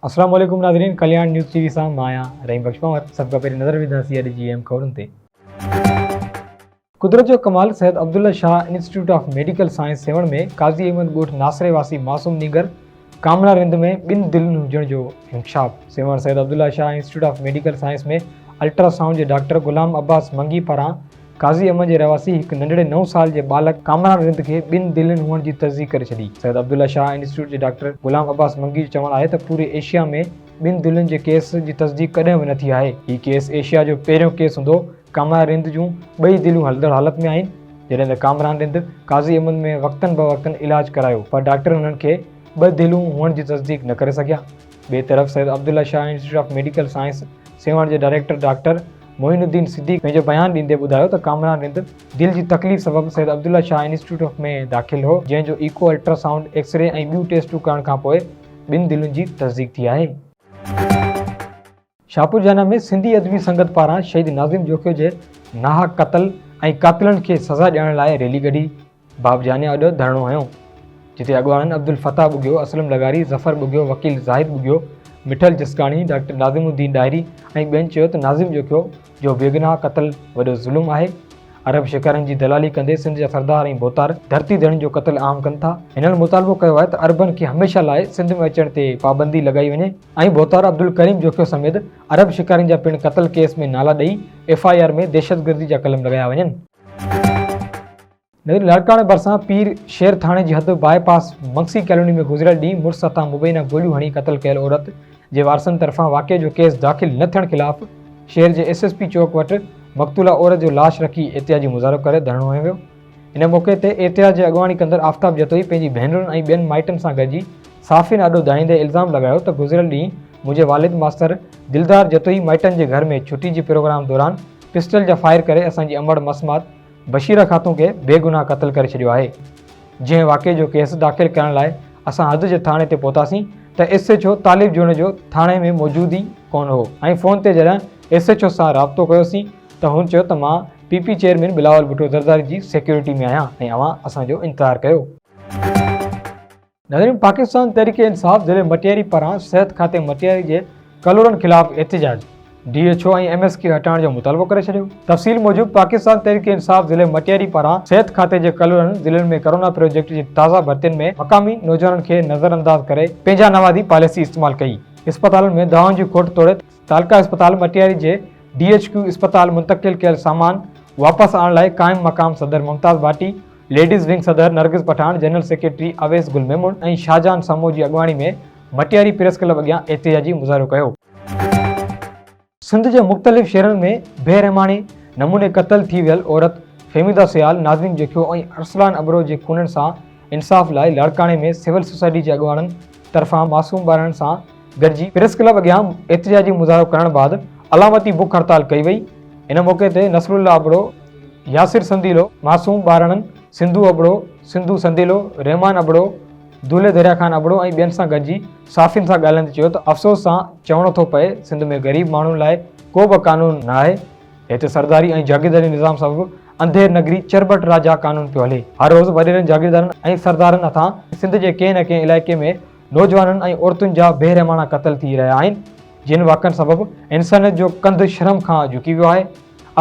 اسلام عليڪم ناظرين ڪلياڻ نيوز ٽي وي سان مان آهيان رحيم بخش پنهور سڀ کان پهرين نظر وجهنداسين اڄ جي اهم خبرن تي. قدرت جو ڪمال Syed Abdullah Shah institute of medical science Sehwan ۾ Qazi Ahmed ڳوٺ ناصري واسي معصوم نينگر ڪاملا رند ۾ ٻن دلين هجڻ جو انڪشاف Sehwan Syed Abdullah Shah institute of medical science ۾ ultrasound جي ڊاڪٽر غلام عباس منگي پاران قاضي احمد جي رهواسي هڪ ننڍڙي نو سال جي ٻالڪ ڪامران رند کي ٻن دلين هئڻ جي تصديق ڪري ڇڏي. سيد عبدالله شاهه انسٽيٽيوٽ جي ڊاڪٽر غلام عباس منگي جو چوڻ آهي ته پوري ايشيا ۾ ٻن دلين جي ڪيس جي تصديق ڪڏهن به نه ٿي آهي. هي ڪيس ايشيا جو پهريون ڪيس هوندو. ڪامران رند جون ٻئي دليون هلندڙ حالت ۾ آهن. جڏهن ته ڪامران رند قاضي احمد ۾ وقتن بوقتن علاج ڪرايو پر ڊاڪٽر هنن کي ٻه دليون هئڻ جي تصديق نه ڪري سگهيا. ٻئي طرف Syed Abdullah Shah institute of medical science Sehwan جي ڊائريڪٽر ڊاڪٽر معين الدين صديق پنهنجو بيان ڏيندي ٻڌايو ته ڪامران رند دل جي تڪليف سبب سيد عبدالله شاهه انسٽيٽيوٽ ۾ داخل هو جنهن جو ايڪو، الٽراسائونڊ، ايڪسري ۽ ٻيون ٽيسٽون ڪرڻ کانپوء ٻن دلين جي تصديق ٿي آهي. شاهپور جانا ۾ سنڌي ادبي سنگت پاران شهيد ناظم جوکيو جي ناحق قتل ۽ قاتلن کي سزا ڏيارڻ لاء ريلي ڪڍي. باب جانيا اڏو ڌرڻو هنيو، جتي اڳواڻن عبدالفتاح ٻگهيو، اسلم لغاري، ظفر ٻگهيو، وڪيل زاهد ٻگهيو، مٺل جسڪاڻي، ڊاڪٽر ناظم الدين ڏاهري ۽ ٻين چيو ته ناظم جوکيو جو بيگناهه قتل وڏو ظلم آهي، عرب شڪارين جي دلالي ڪندي سنڌ جا سردار ۽ ڀوتار ڌرتي ڌڻين جو قتل عام ڪن ٿا. هنن مطالبو ڪيو آهي ته عربن کي هميشه لاء سنڌ ۾ اچڻ تي پابندي لڳائي وڃي ۽ ڀوتار عبدالڪريم جوکيو سميت عرب شڪارين جا پڻ قتل ڪيس ۾ نالا ڏئي ايف I R ۾ دهشتگردي جا قلم لڳايا وڃن. نظر لاڙڪاڻي ڀرسان پير شير ٿاڻي جي حد باء پاس مگسي ڪالوني ۾ گذريل ڏينهن مڙس هٿان مبينا گوليون هڻي قتل ڪيل عورت جي وارثن طرفان واقعي جو ڪيس داخل نه ٿيڻ خلاف شهر جي ايس ايس پي چوڪ وٽ مقتولا عورت جو لاش رکي احتجاجي مظاهرو ڪري ڌرڻو هنيو ويو. ان موقعي تي احتجاج جي اڳواڻي ڪندڙ آفتاب جتوئي پنهنجي ڀينرن ۽ ٻين مائٽن سان گڏجي صحافين آڏو دانهيندي الزام لڳايو ته گذريل ڏينهن منهنجي والد ماستر دلدار جتوئي مائٽن جي گهر ۾ ڇٽي جي پروگرام دوران پسٽل جا فائر ڪري اسان جي امڙ مسمات بشيره خاتون کي بيگناهه قتل ڪري ڇڏيو آهي، جنهن واقعي جو ڪيس داخل ڪرڻ لاء اسان حد جي ٿاڻي تي پهتاسين ته ايس ايڇ او طالب جوڻيجو ٿاڻي ۾ موجود ئي ڪونه هو ۽ فون تي جڏهن ايس ايڇ او سان رابطو ڪيوسين ته هن چيو ته مان P P chairman Bilawal Bhutto Zardari جي سيڪيورٽي ۾ آهيان ۽ اوهان اسان جو انتظار ڪيو. ناظرين پاڪستان تحريڪ انصاف ضلعي مٽياري پاران صحت کاتي مٽياري جي ڪلورن خلاف احتجاج، D H O ۽ M S کي هٽائڻ جو مطالبو ڪري ڇڏيو. تفصيل موجب پاڪستان تحريڪ انصاف ضلعي مٽياري پاران صحت کاتي جي ڪلورن ضلعن ۾ ڪرونا پروجيڪٽ جي تازه ڀرتين ۾ مقامي نوجوانن کي نظرانداز ڪري پنهنجا نوازي پاليسي استعمال ڪئي اسپتالن ۾ دوائن جي کوٽ توڙي تعلقه اسپتال مٽياري جي ڊي ايڇ ڪيو اسپتال منتقل ڪيل سامان واپس آڻڻ لاء قائم مقام صدر ممتاز ڀاٽي ليڊيز ونگ صدر نرگس پٺاڻ، جنرل سيڪريٽري اويس گل ميمڻ ۽ شاهجهان سمون جي اڳواڻي ۾ مٽياري پريس ڪلب اڳيان احتجاجي مظاهرو ڪيو. سنڌ جي مختلف شهرن ۾ بي رحماڻي نموني قتل ٿي ويل عورت فهميده سيال، ناظمين جوکيو ۽ ارسلان ابڙو جي خونن سان انصاف لاء لاڙڪاڻي ۾ سول سوسائٽي جي اڳواڻن طرفان معصوم ٻارڙن سان گڏجي پريس ڪلب اڳيان احتجاجي مظاهرو ڪرڻ بعد علامتي بک هڙتال ڪئي وئي. ان موقعي تي نصرالله ابڙو، ياسر سنديلو، معصوم ٻارڙن سنڌو ابڙو، سنڌو سنديلو، رحمان ابڙو، دولهه دريا خان ابڙو ۽ ٻين سان گڏجي صحافين سان ڳالهائيندي چيو ته افسوس سان چوڻو ٿو پئي سنڌ ۾ غريب ماڻهن لاء ڪو به قانون نه آهي، هتي سرداري ۽ جاگيرداري نظام سبب انڌير نگري چرٻٽ راجا قانون پيو هلي. هر روز وڏيرن جاگيردارن ۽ سردارن هٿان سنڌ جي ڪنهن نه ڪنهن علائقي ۾ نوجوانن ۽ عورتن جا بي رحماڻا قتل ٿي رهيا آهن، جن واقعن سبب انسانيت جو ڪنڌ شرم کان جهڪي ويو آهي.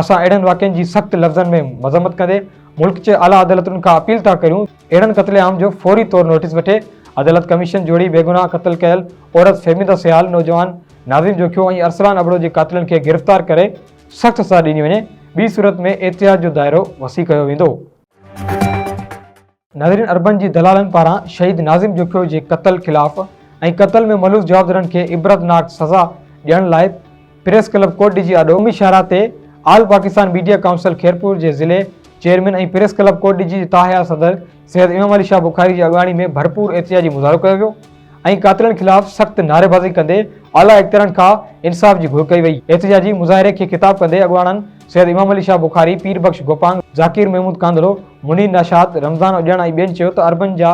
اسان اهڙن واقعن جي سخت لفظن ۾ مذمت ڪندي ملڪ جي اعليٰ عدالتن کان اپيل ٿا ڪريون اهڙن قتل عام جو فوري طور نوٽيس وٺي عدالت ڪميشن جوڙي بيگناهه قتل ڪيل عورت فهميده سيال، نوجوان ناظم جوکيو ۽ ارسلان ابڙو جي قاتلن کي گرفتار ڪري سخت سزا ڏني وڃي، ٻي صورت ۾ احتجاج جو دائرو وسيع ڪيو ويندو. ناظرين عربن جي دلالن پاران شهيد ناظم جوکيو جي قتل خلاف ۽ قتل ۾ ملوث جوابدارن کي عبرتناڪ سزا ڏيڻ لاء پريس ڪلب ڪوٽڏيجي آڏو قومي شاهراهه تي آل پاڪستان ميڊيا ڪائونسل خيرپور جي ضلعي چيئرمين ۽ پريس ڪلب ڪوٽڏيجي جي تاحيال صدر سيد امام علي شاهه بخاري جي اڳواڻي ۾ ڀرپور احتجاجي مظاهرو ڪيو ويو ۽ قاتلن خلاف سخت نعريبازي ڪندي اعليٰ اختيارن کان انصاف جي گهر ڪئي وئي. احتجاجي مظاهري کي خطاب ڪندي اڳواڻن سيد امام علي شاهه بخاري، پير بخش گوپانگ، ذاڪر محمود ڪانڌڙو، منير ناشاد، رمضان اڄڻ ۽ ٻين چيو ته عربن جا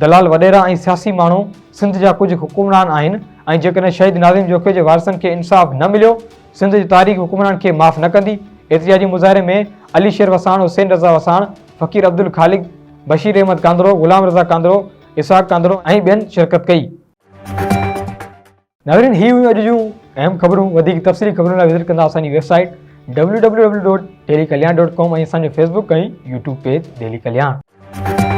دلال وڏيرا ۽ سياسي ماڻهو سنڌ جا ڪجهه حڪمران آهن ۽ جيڪڏهن شهيد ناظم جوکيو جي وارثن کي انصاف نه مليو سنڌ جي تاريخ حڪمرانن کي معاف نه ڪندي. احتجاجي مظاهري ۾ علي شير وساڻ، حسين رضا وساڻ، فقير عبدالخالق، بشير احمد ڪانڌڙو، غلام رضا ڪانڌڙو، اسحاق ڪانڌڙو ۽ ٻين شرڪت ڪئي. ناظرين هي هيون اڄ جون اهم خبرون وڌيڪ تفصيلي خبرن لاء وزٽ ڪندا اسان جي website W W W dot daily Kalyan dot com ۽ اسان جو فيسبوڪ ۽ يوٽيوب پيج ڊيلي ڪلياڻ.